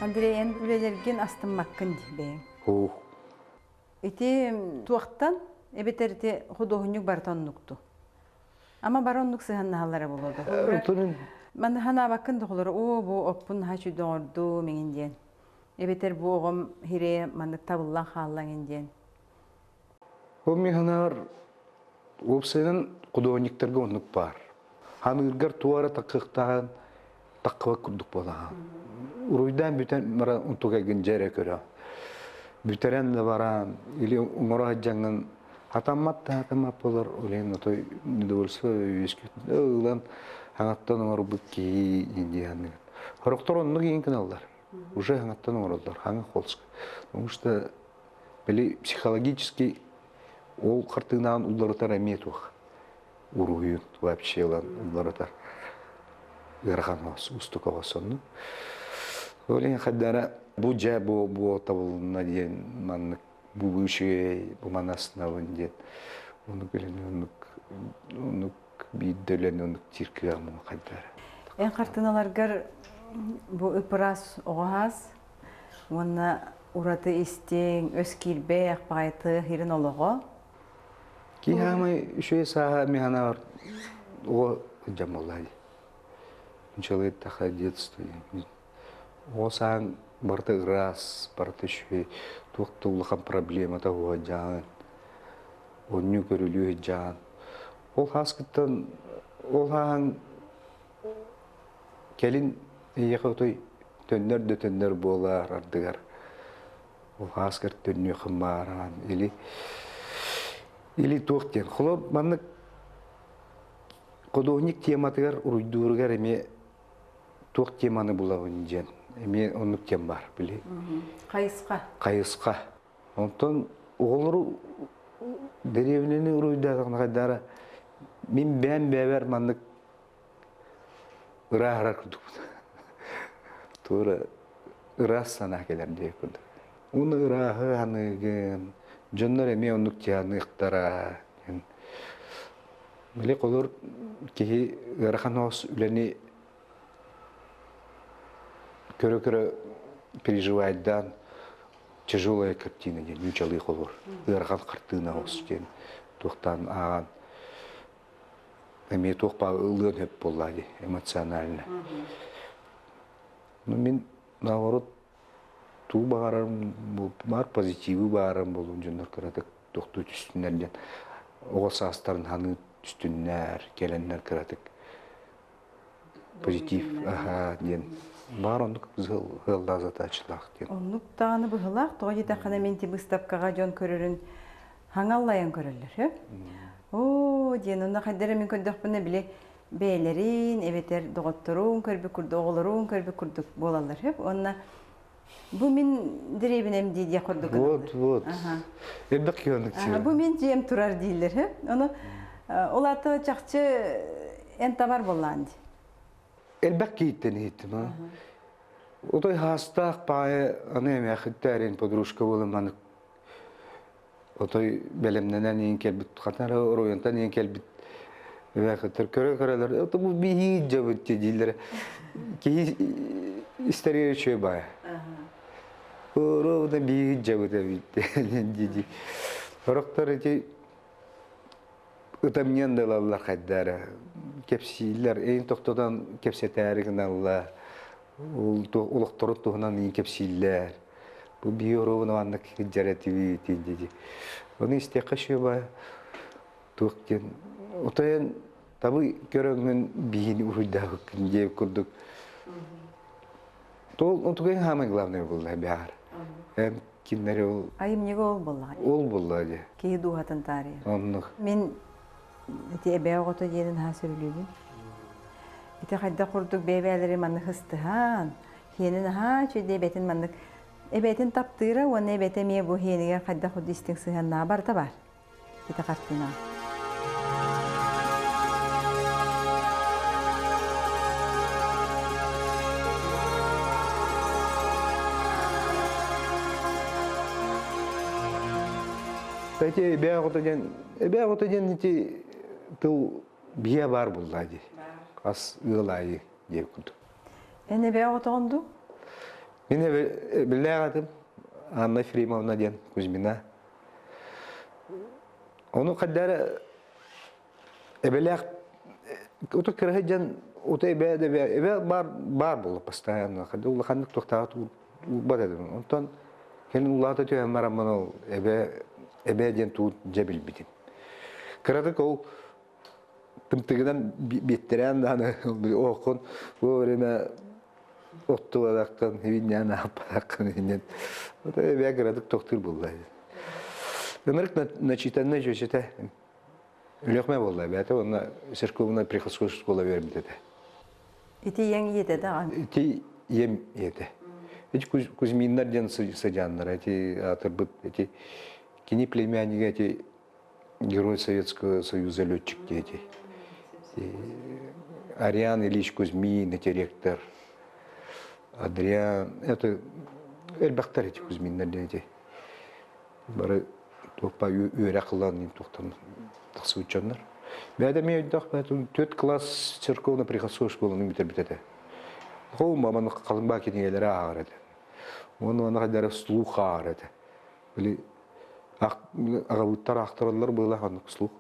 Андрей, эн үлэлэргин астыммаккын дии бэйэҥ. Ух. Ити туохтан эбэтэр ити худуоһунньук барыта оннукту. Ама бары оннук сыһаннаһаллара буолуо да. Манна ханаабаккын да оо бу оппун наһаа үчүгэй оҥордум иҥин диэн. Эбэтэр бу оҕом хире маннык табыллан хаалла иҥин диэн. Ол мин санаабар уопсайынан художниктарга оннук баар. Ханыыргар туора таккыахтааҕын таккыбат курдук буолаҕын. Уруйдаан бүтэн баран унтугайгын дьэ эрэ көрө. Бүтэрэн да баран или оҥоро сылдьаҥҥын хатаммат да хатаммат буолар олен отой недовольство үөскүүт ылан хаҥаттан оҥорбут киһи дии саныыбын. Сорохтор оннук иин гыналлар. Уже хаҥаттан оҥороллор, хаҥа холска. Потому что били психологически ол хартыынаан уларытар эмиэ туох уруһуйун вообще ылан уларытар ыарахан уустук оҕосонну. Ол иһин хайдара бу дьэ бу бу табылынна диэн маннык бу үчүгэй бу манаснабын диэн оннук үлэни оннук оннук биирдэ үлэни оннук диир кыаҕым хайдара. Эн хартыыналаргар бу ыпырас оҕо уонна ураты истиҥ, өс киирбэх, баҕайыты хирин олоҕо. Киһи хаамай үчүгэй сааһа миһанаар оҕо дьон буолла дии. Нчалыы таха детство Оҕо сааһыҥ барыта ыраас, барыта үчүгэй, туох да улахан проблемата суох дьаан, оонньуу көрүлүү дьаан. Ол хааскыттан ол хааһыҥ кэлин эйиэхэ отой төннөр да төннөр буолар ардыгар. Ол хааскар төннүөххүн баараан или или туох диэн. Холобур маннык художник тематыгар уруйдууругар эмиэ туох теманы булабын диэн эмиэ оннук тем баар били. Хайысха. Хайысха. Онтон оҕолору дэриэбинэни уруйдаатаҕына хайдаара мин бэйэм бэйэбэр маннык ырааһырар курдукпун. Туора ыраас санаа кэлэр диэх курдук. Уну ырааһы аныгын, дьоннор эмиэ оннук тианыахтара диэн. Били холур киһи ыарахан оҕус үлэни көрө-көрө переживайдаан тяжелая картина диэн ньучалыы холур ыарахан хартыына оҕус диэн туохтаан ааҕан эмиэ туох баар ылыан сөп буоллаа дии эмоционально. Ну мин наоборот туу баҕарарым баар позитивы баарым буолуон дьоннор кыратык тохтуу түстүннэр диэн оҕо саастарын ханыы түстүннэр кэлэннэр кыратык позитив аһаа диэн баар оннук ыаллаах задачалаах диэн. Оннук даҕаны быһылаах тоҕо диэтэххинэ мин ти быыстапкаҕа дьон көрөрүн хаҥаллайан көрөллөр һө. Оо диэн онно хайдах эрэ мин көрдөхпүнэ били бэйэлэрин эбэтэр доҕотторун көрбүт курдук оҕолорун көрбүт курдук буолаллар һөп уонна бу мин дэриэбинэм дии диэх курдук Вот, вот. Элбэх киһи Бу мин дьиэм турар дииллэр һөп. Ону ол аты чахчы эн табар буоллаан дии. Элбэх киһиттэн иһиттим а. Отой хаастаах паайа аны эмээхиттээрин подружка буолан маннык отой бэлэмнэнэн иин кэлбит хатан эрэ оройуонтан иин кэлбит эмээхиттэр көрө-көрөлөр ото бу биһии дьабыт дииллэрэ киһи истэригэр үчүгэй баайа Ровно биһиги дьабыт эбит дии Сорохтор ити ытамньыан да ылаллар хайдара кэпсииллэр эйин тохтотон кэпсэтээри гыналлар олохторун туһунан иин кэпсииллэр бу биһи оруобуна маннык дьара этибит дии ону истиэххэ үчүгэй туох диэн отойон табы көрөҥҥүн биһини уруйдаабыккын диэбит курдук Тол онтугай самый главный буолла баар. Эм кинилэри ол Айымньыга ол буоллаҕа. Ол буолла дии. Киһи дууһатын таарыйар. Оннук. Мин ити эбээ оҕото диэнин аһа сөбүлүүбүн. Ити хайдах курдук бэйэ-бэйэлэри маннык ыстыһан, хиэнин аһаа үчүгэй эбэтин маннык эбэтин таптыыра уонна эбэтэ эмиэ бу хиэнигэр хайдах курдук истиҥ сыһыаннааҕа барыта баар. Ити хартыына. Эти эбээ оҕото диэн эбээ оҕото диэн ити тыл биэ баар буолла дии. Хас ыал аайы диэн курдук. Эн эбээ оҕотоҕун дуу? Мин биллээх этим Анна Ефремовна диэн Кузьмина. Ону хайдары эбэлээх ото кыраһы дьон ото эбэ эбэ эбэ бар бар буолла постоянно хадда улаханнык туохтаах уурбат этим. Онтон кэлин улаата түһэн бараммын ол эбэ эбэ диэн туут дьэ билбитим. Кыратык ол тымтыгынан биэттэрээн даҕаны ооххун во время оттубатаххын ибиннээн аахпатаххын иннин эбээ кыратык тохтуур буолла ынырык начитаннай дьүөчэтэ Өлүөхмэ буолла эбээтэ уонна церковная приходской школа үөрэммит этэ. Ити ийэҥ ийэтэ даҕаны? Ити ийэм ийэтэ. Эти Кузьминнар диэн сыдьааннара, эти аатырбыт, эти кини племяннига эти Герой Советского Союза летчик диэти. Ариан Ильич Кузьмин, эти ректор. Адриан, это элбэхтэр эти Кузьминнар диэти. Бары туохпа үөрэх ылан туохтан тахсыбыт дьоннор. Бэйэтэ эмиэ өйдөөх бэйэтин төрт класс церковно-приходской школаны бүтэрбит этэ. Ол маман халыҥ кинигэлэри ааҕар этэ. Уонна аны хайдары слух ааҕар этэ. Били аҕабыттар аахтараллар быылаах оннук слух.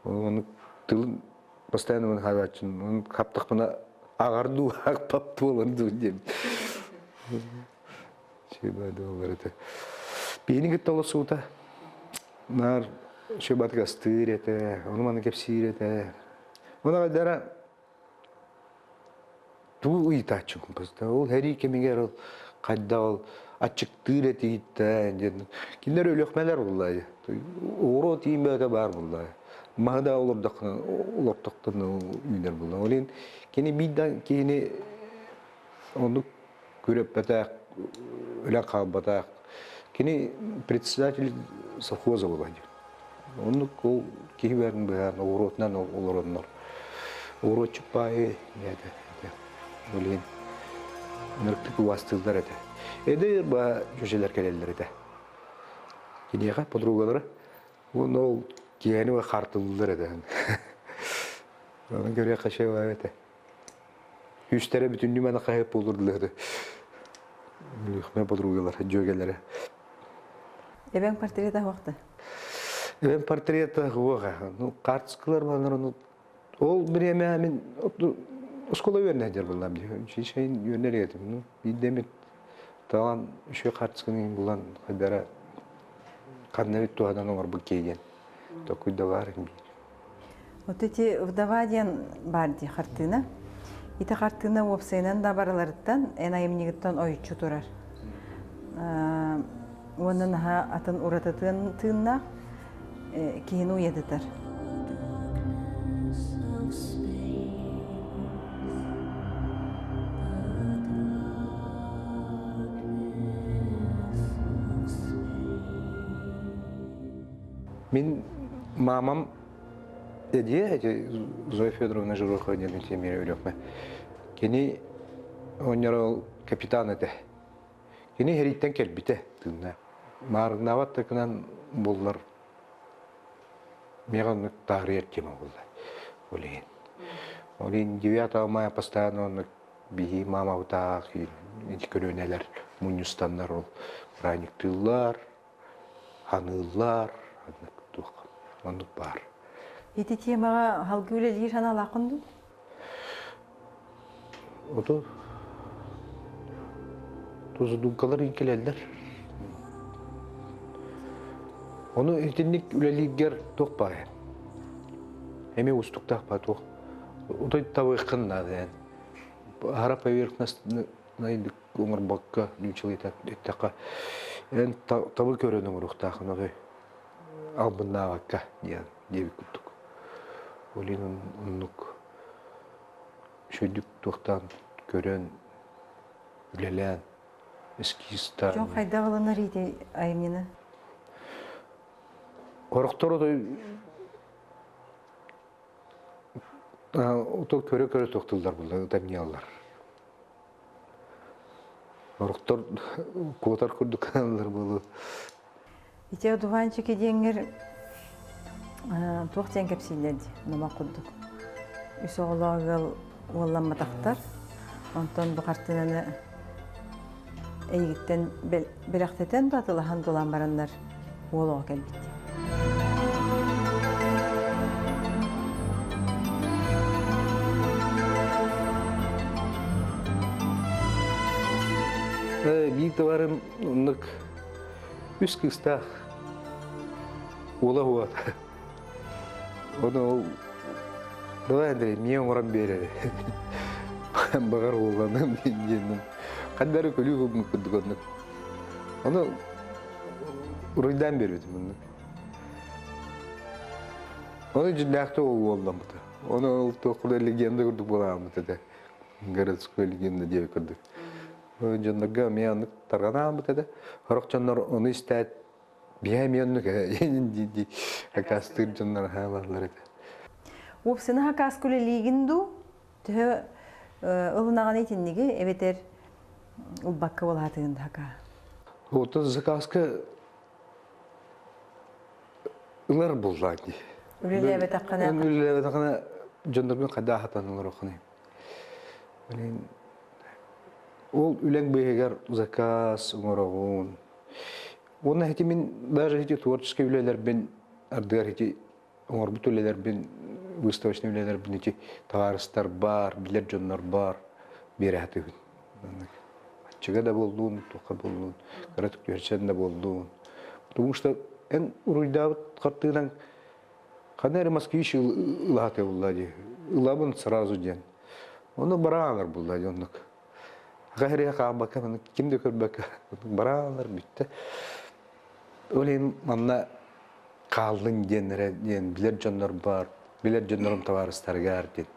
Оннук тылын постоянно мын хаалааччын он хаптахпына ааҕар дуу аахпап буолан дуу диэн. Чебадолар этэ. Биһини кытта олорсубута. Наар шөбатык астыыр этэ, ону маны кэпсиир этэ. Оны айдара туу ыйытааччы композитор. Ол һэрии кэмигэр ол хайда ол аччыктыыр этииттэ диэн. Кинилэр өлүөхмэлэр буллаа. Оҕуруо тиийбэкэ баар буллаа. Маһы да олордоххуна олортохтон үүнэр булла. Ол иһин кини биир да киһини оннук күрэппэтэх, үлэ хаалбатах. Кини председатель совхоза буолла диэн. Оннук ол киһи бэрин быһаан оҕуруотунан олороннор. Оҕуруотчук баайы этэ. Ол иһин ынырыктык убаастыыллар этэ. Эдэр ба дьүөчэлэр кэлэллэр этэ. Киниэхэ подругалара уонна ол киэһэни хартыллар этэ. Оны көрүөххэ шева этэ. Үстэрэ бүтүннүү маны хаһыат буолур Лүхмэ подругалар, дьүөгэлэрэ. Эбэҥ портрета хуохта? Эбэм портрета хуоха. Ну, карточкалар балар ну ол бириэмэ мин оскуола үөрэнэ дьэр буллам дии. Шейн үөрэнэр этим. Ну, биирдэмит таҕан үчүгэй карточканы булан хайдара ханна бит туһадан оҥорбут киһи диэн токуйда баар биир. Вот эти вдова диэн баар дии хартыына. Ити хартыына уопсайынан да барыларыттан эн айымньыгыттан ойуччу турар. Уонна наһаа атын ураты тыыннаах киһини уйадытар. Мин мамам эдиэ эти Зоя Федоровна Жирохова диэн тиэмиэрэ өлүөхмэ. Кини оонньорол капитан этэ. Кини эриттэн кэлбитэ тыынна. Маарыннаабат да гынан буллар миэхэ оннук таарыйар тема булла. Ол иһин. Ол иһин 9 мая постоянно оннук биһи мамабытаах ити көлүөнэлэр мунньустаннар ол праздниктыыллар, ханыыллар, оннук туох оннук баар. Ити темаҕа халгы үлэлиир санаалааххын дуу? Ото тузудуукалар кэлэллэр. Ону итинник үлэлииргэр туох баар? Эмиэ уустуктаах баа туох. Отой табыаххын наада эн. Аһара поверхностнайдык оҥорбокко нууччалыы эттэххэ эн табы көрөн оҥоруохтааххын отой албыннаабакка диэн диэбит курдук. Ол иһин оннук үчүгэйдик туохтаан көрөн үлэлээн эскизтаан Дьон хайдах ылынар ити айымньыны? Орохтор отой ото көрө-көрө туохтуллар булла ытамньыаллар. Орохтор куотар курдук гыналлар буолуо. Ити одуванчики диэҥҥэр туох диэн кэпсииллэр дии, номох курдук. Үс оҕолоох ыал уолламматахтар. Онтон бу хартыынаны Эйигиттэн бэлэхтэтэн да атылаһан тулан бараннар уол оҕо кэлбит. Биир товарым оннук үс кыыстаах уола уот. Ону ол давай Андрей, миэ оҥорон биэр Баҕар уолланыам диэн ханна эрэ күлүү курдук оннук. Ону уруйдаан биэрбитим оннук. Ону дьиҥнээхтик ол уолламмыта. Ону ол туох легенда курдук буолааммыт этэ. Городской легенда диэбит курдук. Дьоннорго эмиэ оннук тарҕанааммыт этэ. Сорох дьоннор ону истээт биһэ эмиэ оннук дии акаастыыр дьоннор хаалаллар этэ. Уопсана хакааска үлэлиигин дуу? Төһө ылынаҕын итинниги эбэтэр ылбакка буолаатыгын да хакаа? Оттон заказка ылар буллаа дии. Үлэлээбэтэххинэ? Үлэлээбэтэххинэ дьонноргун хайдах хатанылар оххунай. Блин, ол үлэҥ быыһыгар заказ оҥороҕун. Уонна ити мин даже ити творческий үлэлэрбин ардыгар ити оҥорбут үлэлэрбин выставочный үлэлэрбин ити табаарыстар бар, билэр дьоннор бар биэрэ сатыыбын. Аччыга да буоллун, туохха буоллун, кыра түкүөрсэн да буоллун. Потому что эн уруйдаабыт хартыынаҥ ханна эрэ москвич ылаатыы булла дии. Ылабын сразу диэн. Ону бараалар булла дии оннук. Аха хаалбакка, ким да көрбөккө бараалар бүттэ. Ол иһин манна хааллын диэн эрэ диэн билэр дьоннор бар, билэр дьоннорум табаарыстарыгар диэн.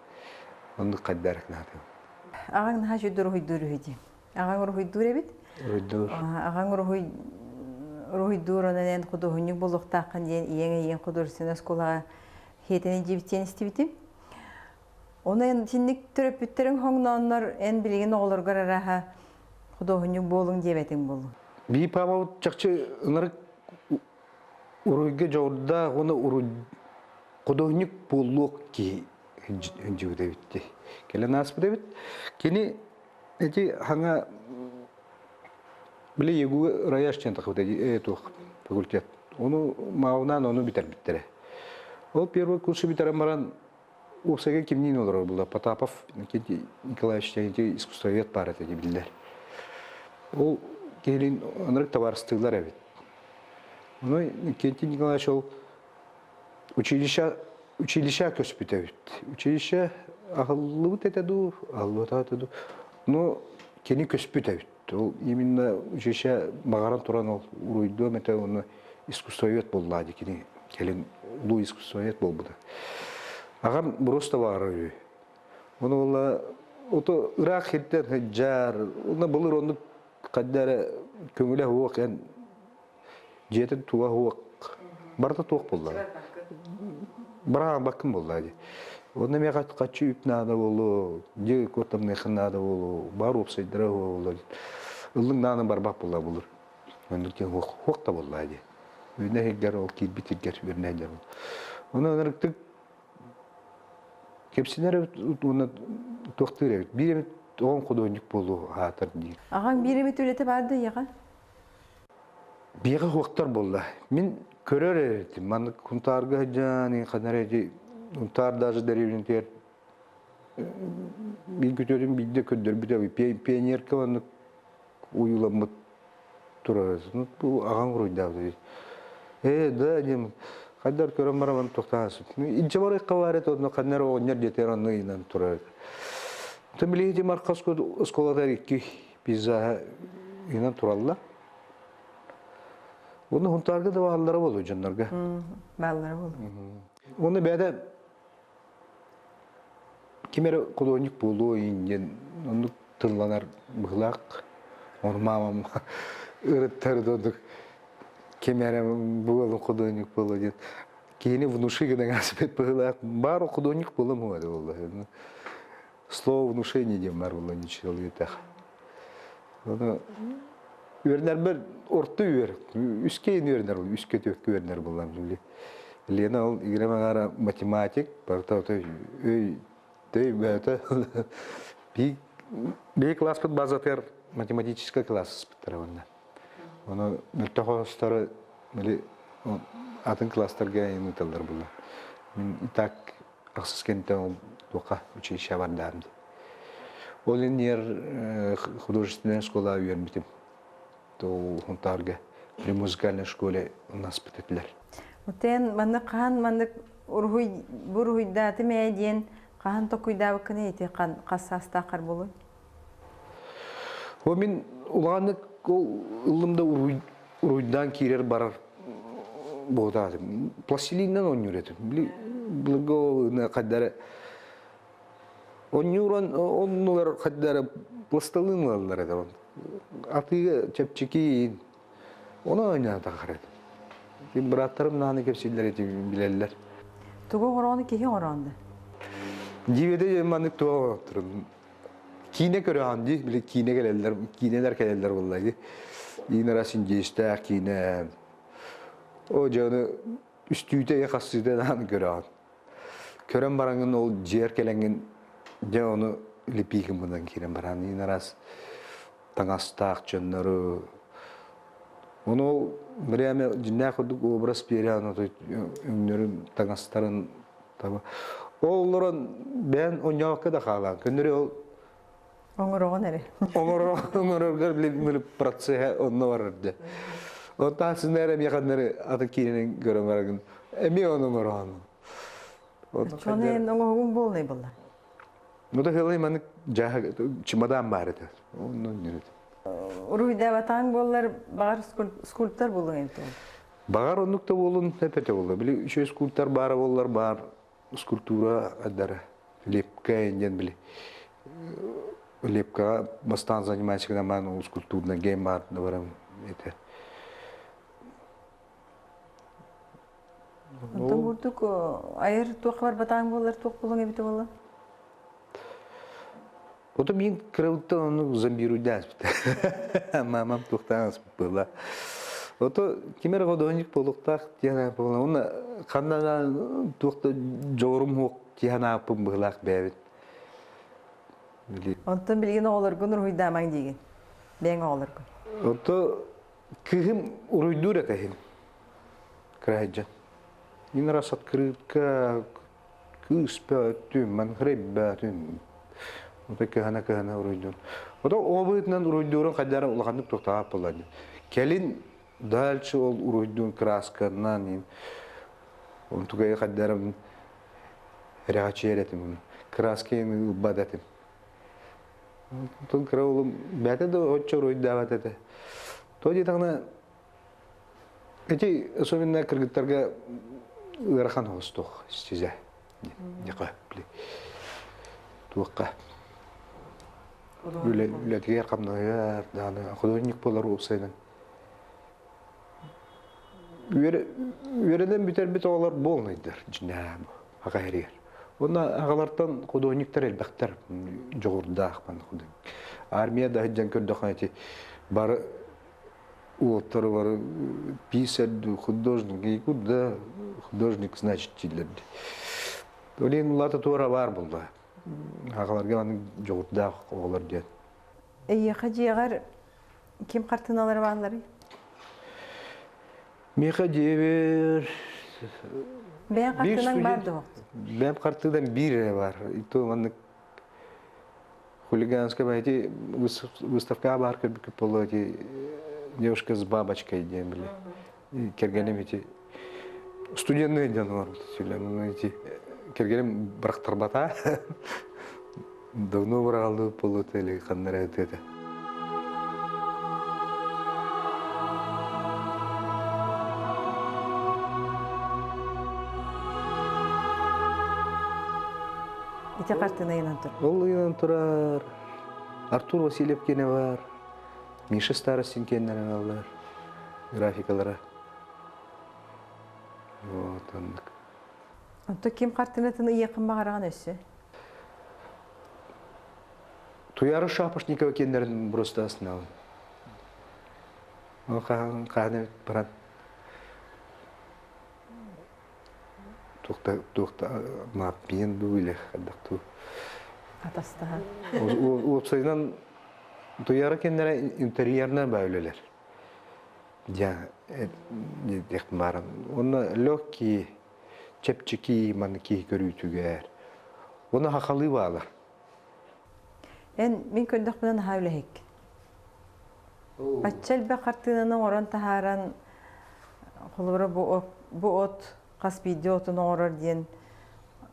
Оннук хайдарак наада. Аҕаҥ наһаа үчүгэй уруһуйдуур үһү дии. Аҕаҥ уруһуйдуур эбит. Уруһуйдуур. Аҕаҥ уруһуй уруһуйдуур онон эн худуоһунньук буолуохтааххын диэн ийэҥ эйиэҥ художественнай оскуолаҕа хиэтэн илдьибит истибитим. Ону эн итинник төрөппүттэриҥ хоҥнооннор эн билигин оҕолоргор арааһа худуоһунньук буолуҥ диэбэтиҥ буолуо. Бии паапабыт чахчы ынырык уруйга дьоҕурдаах уонна уруй худуоһунньук буолуох киһи үндьүбүт эбит дии. Кэлэн ааспыт эбит. Кини эти хаҥа били ЕГУ Раяш диэн тахыбыт туох факультет. Ону маавынан ону бүтэрбиттэрэ. Ол первый курсу бүтэрэн баран уопсайга кимниин олорор була Потапов Николаевич диэн искусствовед баар этэ биллэр. Ол киһилиин ынырык табаарыстыылар эбит. Ону Иннокентий Николаевич ол училище училище көспүт эбит. Училище аһыллыбыт этэ дуу, аһыллыбата этэ дуу. Но кини көспүт эбит. Ол именно училище баҕаран туран ол уруйдуом этэ уонна искусствовед буоллаа дии кини кэлин улуу искусствовед буолбута. Аҕам просто баҕарар үһү. Ону буолла ото ыраах сиртэн сылдьар, уонна былыр оннук хайда эрэ көҥүлэ суох эн дьиэтин туга суох барыта туох буолла бараабаккын буолла дии онно эмиэ хаччы үп наада буолуо дьиэ куортамныаххын наада буолуо баар уопсайдара буолуо ыллыҥ нааны барбах буолла булur оннук диэн хуох да буолла дии үүнэ иһигэр ол киирбит сиргэр үөрэнэ дьон ону ынырыктык кэпсэнэр эбит уонна туохтуур эбит биир эмит оҕом худуонньук буолуо аатар диир Аҕаҥ биир эмит үлэтэ баар да ийэҕэ? Биэҕэ хуохтар буолла. Мин көрөр эрэтим. Маннык Хунтаарга сылдьан, ханна эрэ ити Хунтаар даже дэриэбинэтигэр биир күтүөтүн биирдэ көрдөрбүтэ пионерка маннык уйуламмыт турар. Бу аҕаҥ уруйдаабыт. Ээ, да, диэн хайдар көрөн баран туохтаан Илдьэ барыахха баар этэ, онно ханна эрэ оҕонньор диэтэр онно ыйынан турар. Оттон билигин ити Марха оскуолатыгар икки пейзажа ыйынан тураллар. Уонна Хунтаарга да бааллара буолуо дьоннорго. Бааллара буолуо. Уонна бэйэтэ ким эрэ худуоһунньук буолуо диэн оннук тылланар быһыылаах. Ону маамам ырыттар оннук ким эрэ буолуо худуоһунньук буолуо диэн киһини внуши гынан ааспыт быһыылаах. Баар худуоһунньук буолуом буолла. Слово внушение диэн баар буолла ничего диэтэх. Ону үөрэнэрбэр орто үөр, үскэ үөрэнэр, үскэ түөрткэ үөрэнэр буоллам. Лена ол игрэ маҥаара математик, барыта өй, өй бэйэтэ. Биһиги класспыт базатыгар математическай класс ыспыттара уонна. Ону мөлтөх оҕостору били атын класстарга ыыталлар буолла. Мин и так ахсыс кэнниттэн ол туохха училище бардаам дии. Ол иннигэр художественная школа үөрмүтүм. То Хунтаарга при музыкальной школе наспыт этилэр. Отен маннык хаһан маннык уруһуй буруһуйдаатым ээ диэн хаһан токуйдаабыккыный ити хас саастааххар буолуй? О мин улааннык ол ыллым да уруйдаан киирэр барар буотаатым. Пластилиннан оонньуур этим. Били былыргы хайдары Онньууран оннугар хайдары пласталыын ылаллар этэ. Атыыга чэпчэки ону ойнаатахар этим. Бырааттарым нааны кэпсииллэр эти билэллэр. Тугу оҥороonu киһи оҥороонду? Диведе маннык туох оҥотторун. Киинэ көрөҕүн дии, били киинэ кэлэллэр, киинэлэр кэлэллэр буолла дии. Иин арас индиэстээх киинэ. О дьону үстүүтэ хассыыта даҕаны көрөҕүн. Көрөн бараҥҥын ол дьиэр кэлэҥҥин дьэ ону лепи гыммынан киирэн баран иин араас таҥастаах дьоннору ону ол время дьиннээх курдук образ биэрэн өҥнөрүн таҥастарын таба ол олорон бэйэн онньоокко да хаалаан көннөрү ол Оҥороҕун эрэ. Оҥороргор били процеһа онно барар дьэ. Онтон сыннара эмиэ ханнары атын киинэнэн көрөн барагын. Эмиэ ону оҥороҕун. Чону эн оҥоһугун буолнай буолла. Ну да хылай маннык жааһы чемодан баар этэ. Онно ньүрүт. Уруйдаабатаҥ буоллар баҕар скульптор буолуоҥ эбит Баҕар оннук да буолун эпэтэ буолла. Били үчүгэй скульптор баара буоллар баар скульптура адара лепка диэн били лепкаҕа бастаан занимайся гынан ол скульптурный гейм баар да барам этэ. Онтон курдук айар туох барбатаҥ буолар туох буолуоҥ эбитэ буолла? Ото мин кырабыттан ону зомбируйдаан аспыта. Мамам туохтаан аспыт была. Ото ким эрэ художник буолуохтаах диэн буолла. Уонна ханна туох да дьоҕурум суох диэн ааппын быһылаах бэйэбит. Онтон билигин оҕолоргун уруһуйдаамаҥ диигин. Бэйэҥ оҕолоргун. Ото кыһым уруйдуур этэ иһин. Кыраһыдьан. Ин раз открытка кыыс бөөтүм, манхырай бөөтүм. Ото кыһана-кыһана уруйдуун. Ото ол быһыытынан уруйдуурун хайдара улаханнык туохтаах буолла. Кэлин дальше ол уруйдуун красканан онтугай хайдарым эрэҕэчиэр этим. Красканы ылбат этим. Онтон кыра уолум бэйэтэ да оччо уруйдаабат этэ. То диэтэҕинэ Ити особенно кыргыттарга ыарахан оҕустуох стезя дьака били туохха үлэтигэр хамнаһыгар даҕаны художник буолар уопсайынан үөрэнэн бүтэрбит оҕолор буолнайдар дьинээ аҕа эригэр уонна аҕалартан художниктар элбэхтэр дьоҕурдаах художник армия да сылдьан көрдөххө ити бары уолаттары бары писарь художник и куда художник значит дииллэр Олен улаата туора баар буолла. Аҕаларга аны дьоҕурдаах оҕолор диэн. Эйиэхэ дьиэҕэр ким хартыыналары баалларый? Миэхэ дьиэбэр Бэйэҥ хартыынаҥ баар дуо? Бэйэм хартыынам биир эрэ баар. То маннык Хулиганская эти выставка баар көрбүккүт буолуо эти девушка с бабочкой диэн били кэргэним эти студенные диэн олорбут сүлэн эти кэргэним бырахтарбата давно быраҕаллыбыт буолуо или ханна эрэ этэ Ити хартыына ыйанан турар. Ол ыйанан турар. Артур Васильев киэнэ бар. Миша Старостин киэннэрин аллар. Графикалара. Вот оннук. Онто ким хартыынатын ыйыаххын баҕараҕын өссө? Туяра Шапошникова киэннэрин просто астынабын. Ол хаһан хаһан эбит баран туохта туохта мааппиен дуу или хайдах дуу Атастаһан. Уопсайынан Туйара кэннэрэ интерьернай баа үлэлэр. Дьа диэх бааран. Онно легкий, чэпчэки маны киһи көрүүтүгэр. Оны хахалыы баалар. Эн мин көрдөхпүнэ наһаа үлэһиккин. Бачча элбэх хартыынаны оҥорон таһааран, холобура бу, бу от хас биирдии отун оҥорор диэн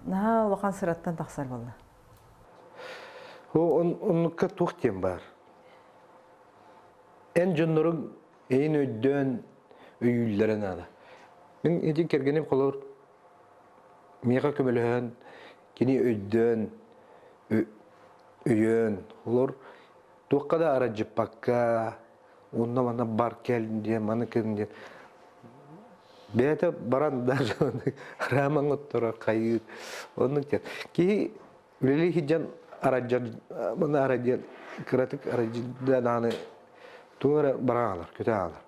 наһаа улахан сыраттан тахсар буолла. Оннукка туох диэн баар. Эн дьонноруҥ эйин өйдөөн өйүүллэрэ наада. Мин ити кэргэним холобур миэхэ көмөлөһөн, кини өйдөөн, өйөөн, олор туохха да арадьыппакка, онно манна бар кэл диэн, маны кын диэн бэйэтэ баран даже рамаҥ отторо хайыыр оннук диэн киһи үлэлии сылдьан арадьар маны арадьар кыратык арадьыдааны тугу эрэ баран аалар көтө аалар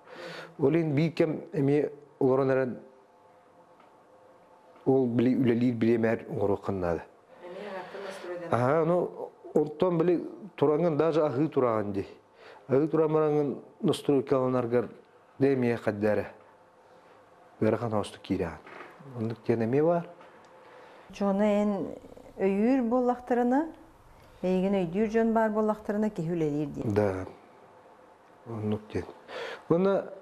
ол иһин биир кэм эмиэ олорон эрэн ол били үлэлиир бириэмээр оҥоруоххун наада аха ну онтон били тураҥҥын даже аһыы тураҕын дии аһыы туран бараҥҥын настройкаланаргар дэ эмиэ хайда эрэ ыарахан оостук киирэҕин оннук диэн эмиэ баар Дьону эн өйүүр буоллахтарына, эйигин өйдүүр дьон баар буоллахтарына киһи үлэлиир диэн. Да, оннук диэн. Уонна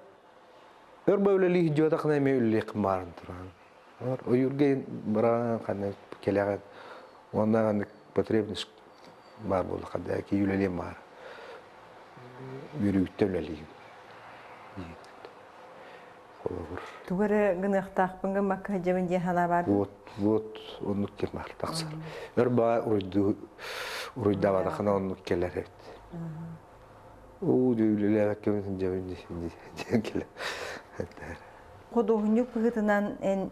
өр ба үлэлии сылдьыбатаххына эмиэ үлэлиэххин баарын туран. Ойуурга баран ханна кэлэҕин уонна ханнык потребность баар буоллахха да киһи үлэлиэн баар. Үөрүүттэн үлэлиигин. Холобур. Тугу эрэ гыныахтаахпын гыммакка сылдьабын диэн санаа баар. Вот, вот оннук диэн баар тахсар. Өр баа уруйдуу уруйдаабатахына оннук кэлэр эбит. Уу дии үлэлээбэккэбин сылдьабын диэн кэлэр. Худуоһунньук быһыытынан эн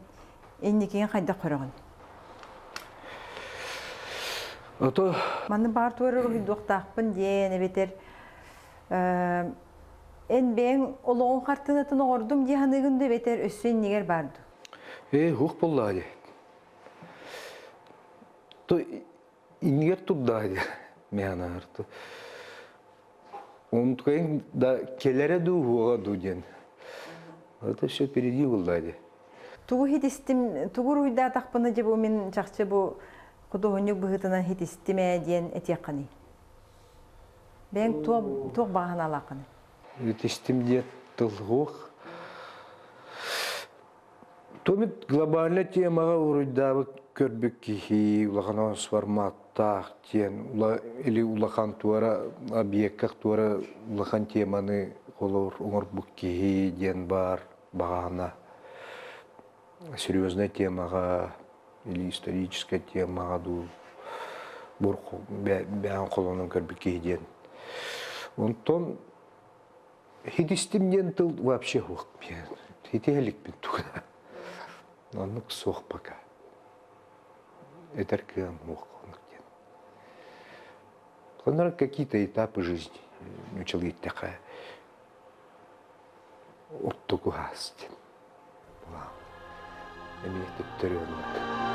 инникигин хайдах көрөҕүн? Ото Манны баар туора уруһуйдуохтаахпын диэн эбэтэр эн бэйэҥ олоҕуҥ хартыынатын оҥордум дии саныыгын да эбэтэр өссө иннигэр баар дуу? Ээ, хух буоллаҕа дии. То иннигэр турдаҕа дии миэхэ Онтукайын да кэлэрэ дуу, уоҕа дуу диэн. Это все впереди буоллаҕа дии. Тугу хитистим, тугу уруйдаатахпына дьэ бу мин чахчы бу худуоһунньук быһыытынан хитистим ээ диэн этиэххиний? Бэйэҥ туох баҕа санаалааххыный? Итистим диэн тылгуох. Тумит глобальный темаҕа уруйдаабыт көрбүт киһи улахан форматтаах диэн или улахан туора объекка туора улахан теманы холобур оҥорбут киһи диэн баар баҕана серьезная темаҕа или историческая темаҕа дуу бэйэҥ холонон көрбүт киһи диэн. Онтон хитистим диэн тыл вообще суох. Хитиһэ иликпин тугуна. Оннук суох пока. Этэр кыам суох оннук диэн. Оннор какие-то этапы жизни нучалыйтаха оттуку хаас диэн. Эмиэ төттөрү оннук.